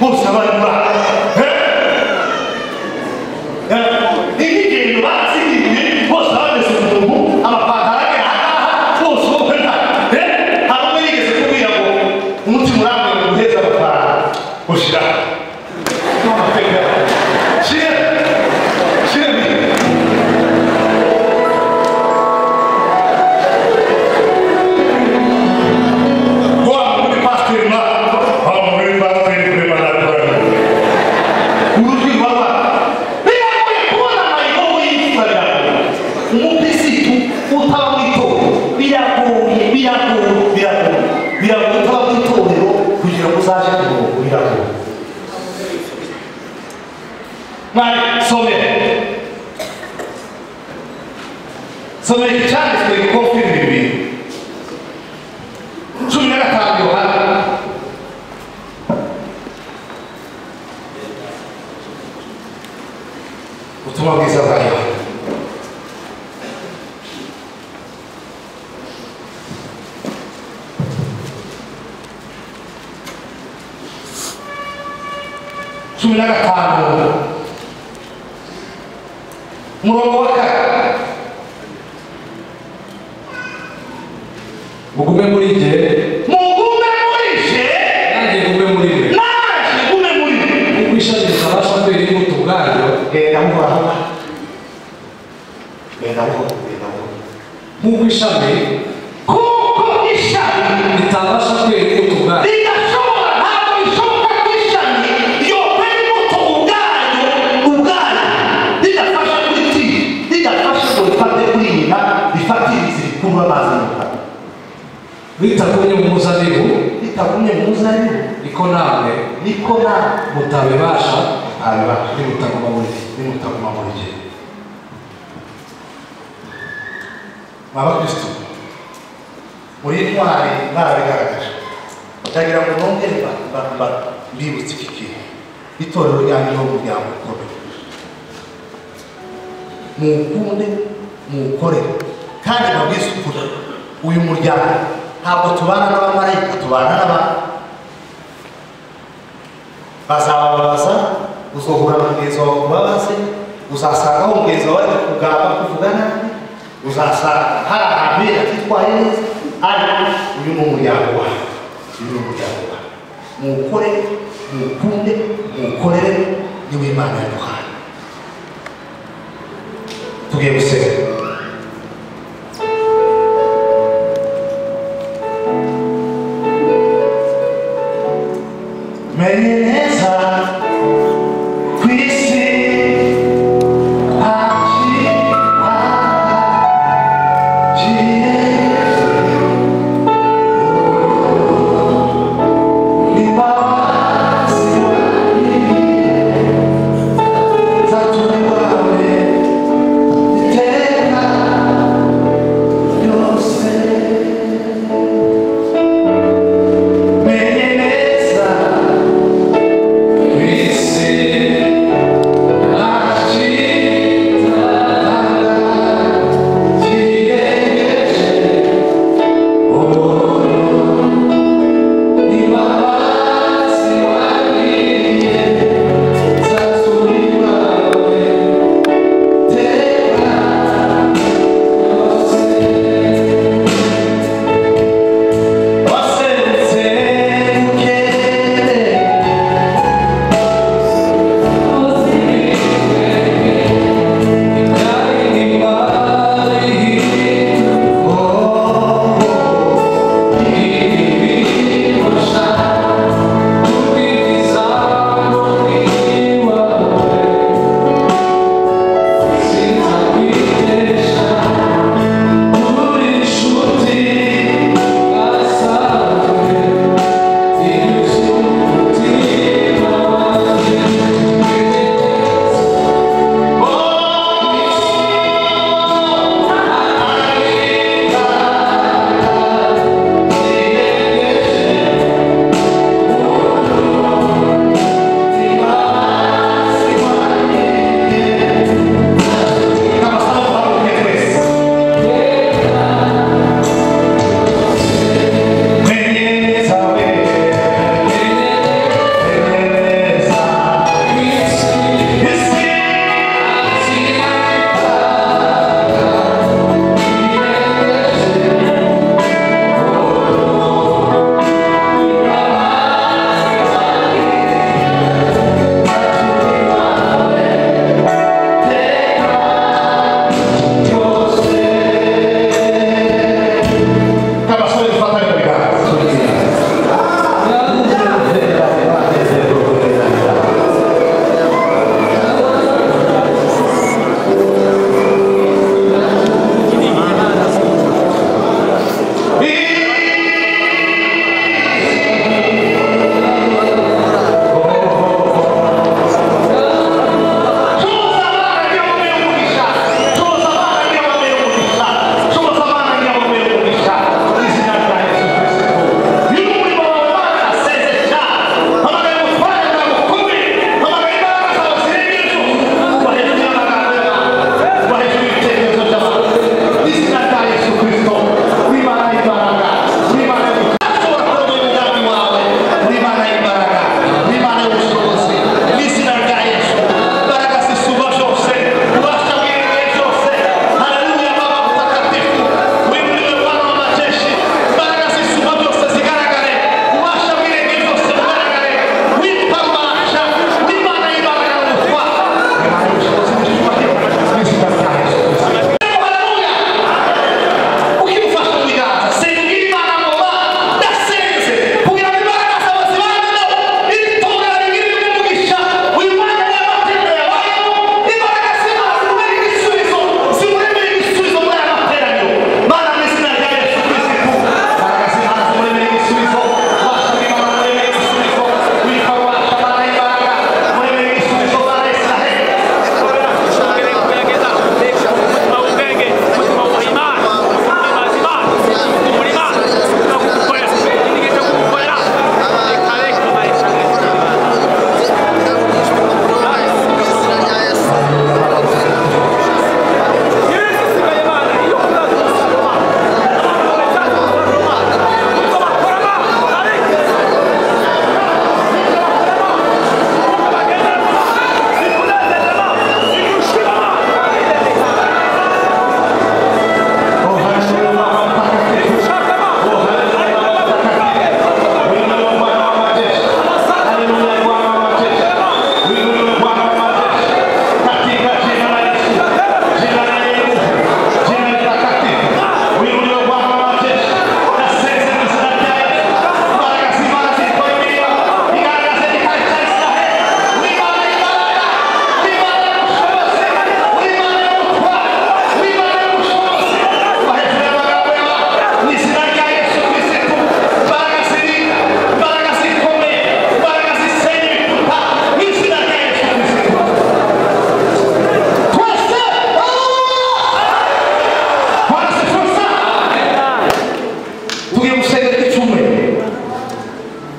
bose abari muri n'ingendo batsindiye bose bameze umuntu, amapantaro agera ahangaha bose ubona. Hari umwe yigeze kubwira ngo umutima urambuye ngo uguheze amafaranga ushira shira shira. 15 umurongo wa 4. Mugume muri jye, mugume muri jye, nanjye ngume muri mwe, nanjye ngume muri mwe. Kuko ishami ritabasha kwera imbuto ubwaryo, genda buhoro, genda buhoro, genda buhoro. Nk'uko ishami, kuko ishami ritabasha kwera imbuto ubwaryo, ridashobora, ntabwo bishoboka ko ishami ryokwera imbuto ubwaryo, ubwaryo ridafashe kuri ti, ridafashe ngo rifate kuri nyina, rifate imizi rikurura amazi mu kanwa. Bitagumye mu muzabibu, bitagumye mu muzabibu, niko namwe, niko namwe mutabibasha, mutabibasha, nimutaguma muri jye, nimutaguma muri jye. Abakristo muri intwari mwarabigaragaje, ndagira ngo nongere mbibutse iki kintu. Itorero ryanyu ni umuryango ukomeye, muwukunde, muwukorere, kandi mubwize ukuri. Uyu muryango ntabwo tubana n'abamarayika, tubana n'abantu. Bazababaza, uzohura na mugenzi wawe kubabaze, uzasanga aho mugenzi wawe ari kugamba kuvuga nabi, uzasanga hari ahantu atitwaye neza, ariko uyu ni umuryango wawe, uyu ni umuryango wawe. Muwukorere, muwukunde, muwukorere, niwo Imana yaduhaye. Tugiye gusenga. Menye neza ku isi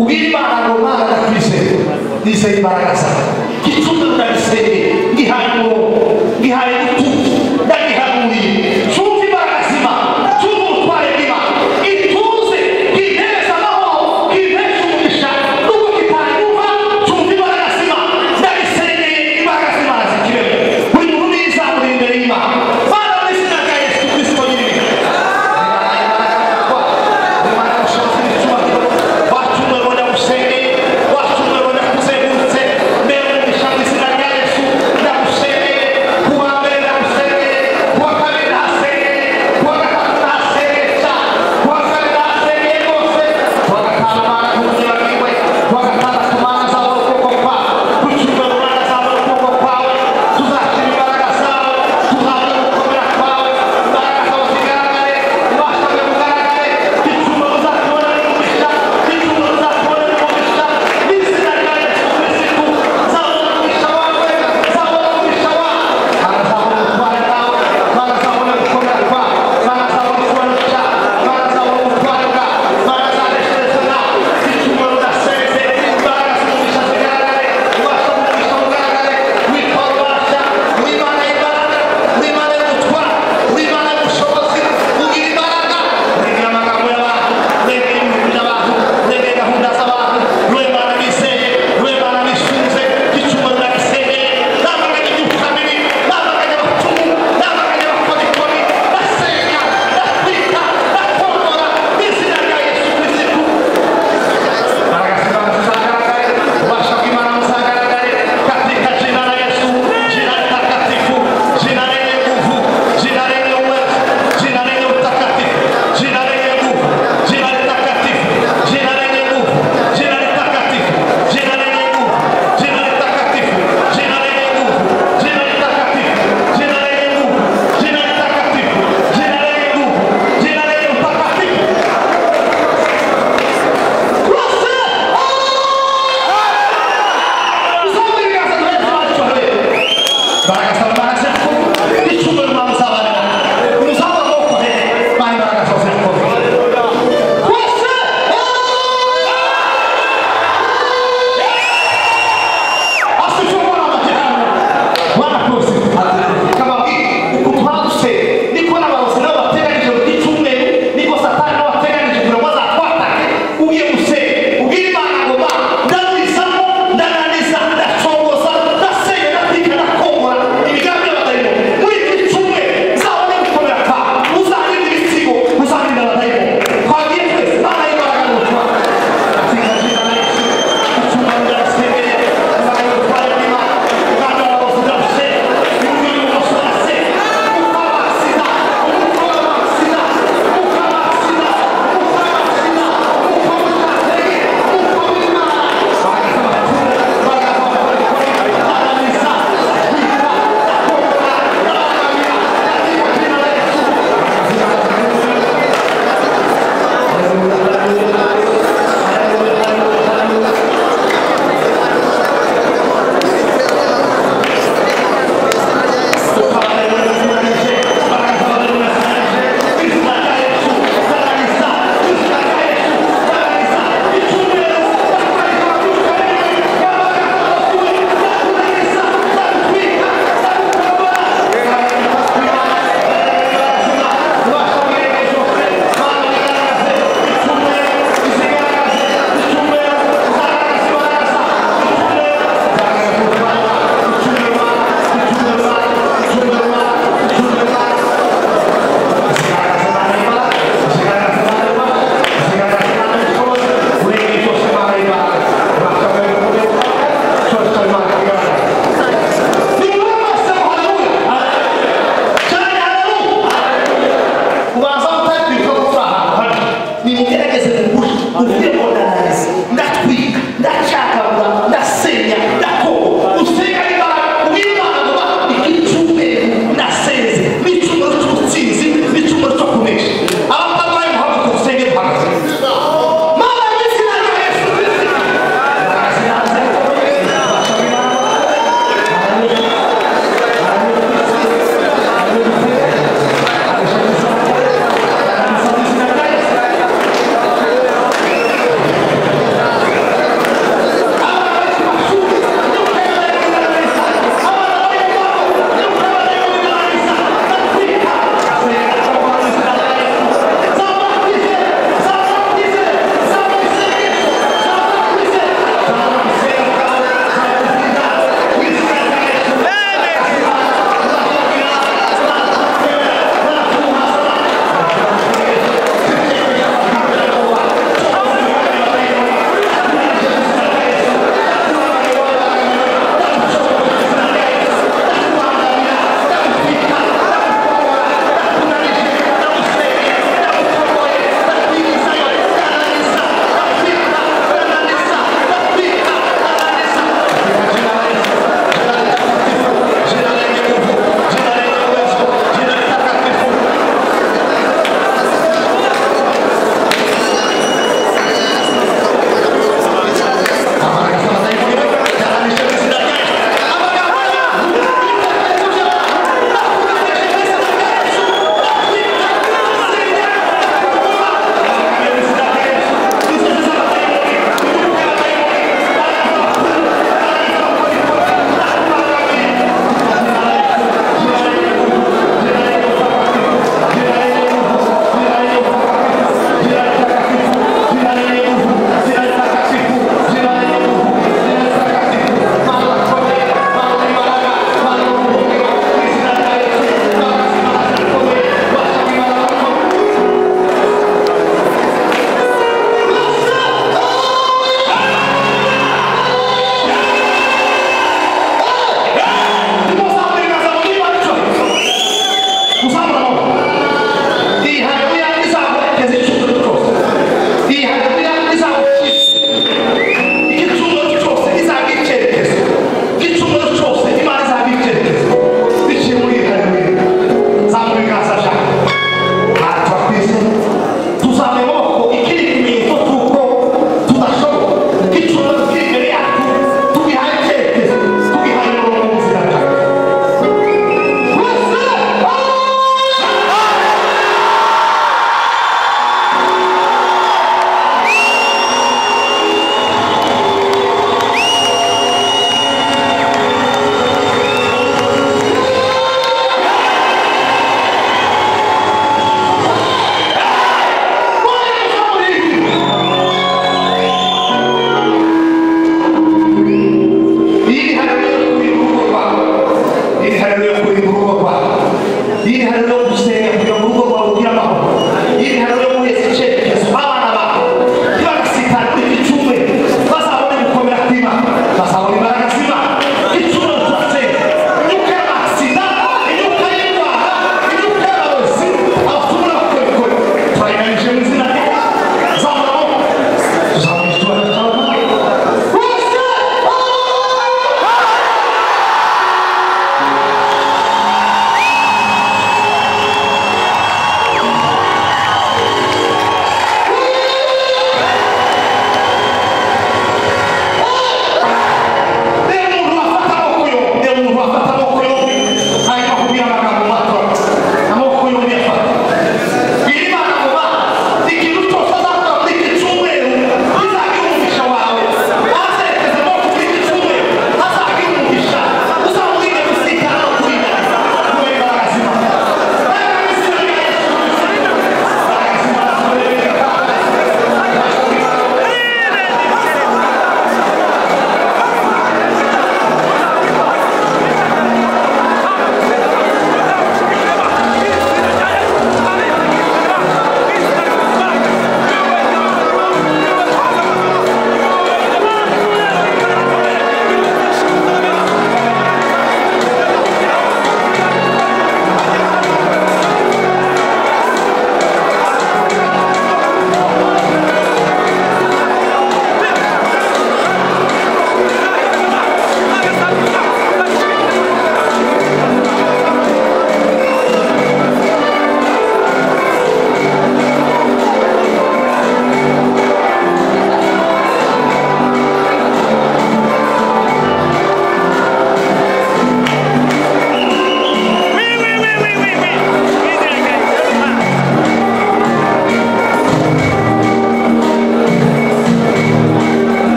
Ubwira Imana ngo Mana ndakwizeye, nizeye imbaraga zawe. Gicumbi ndagisengeye.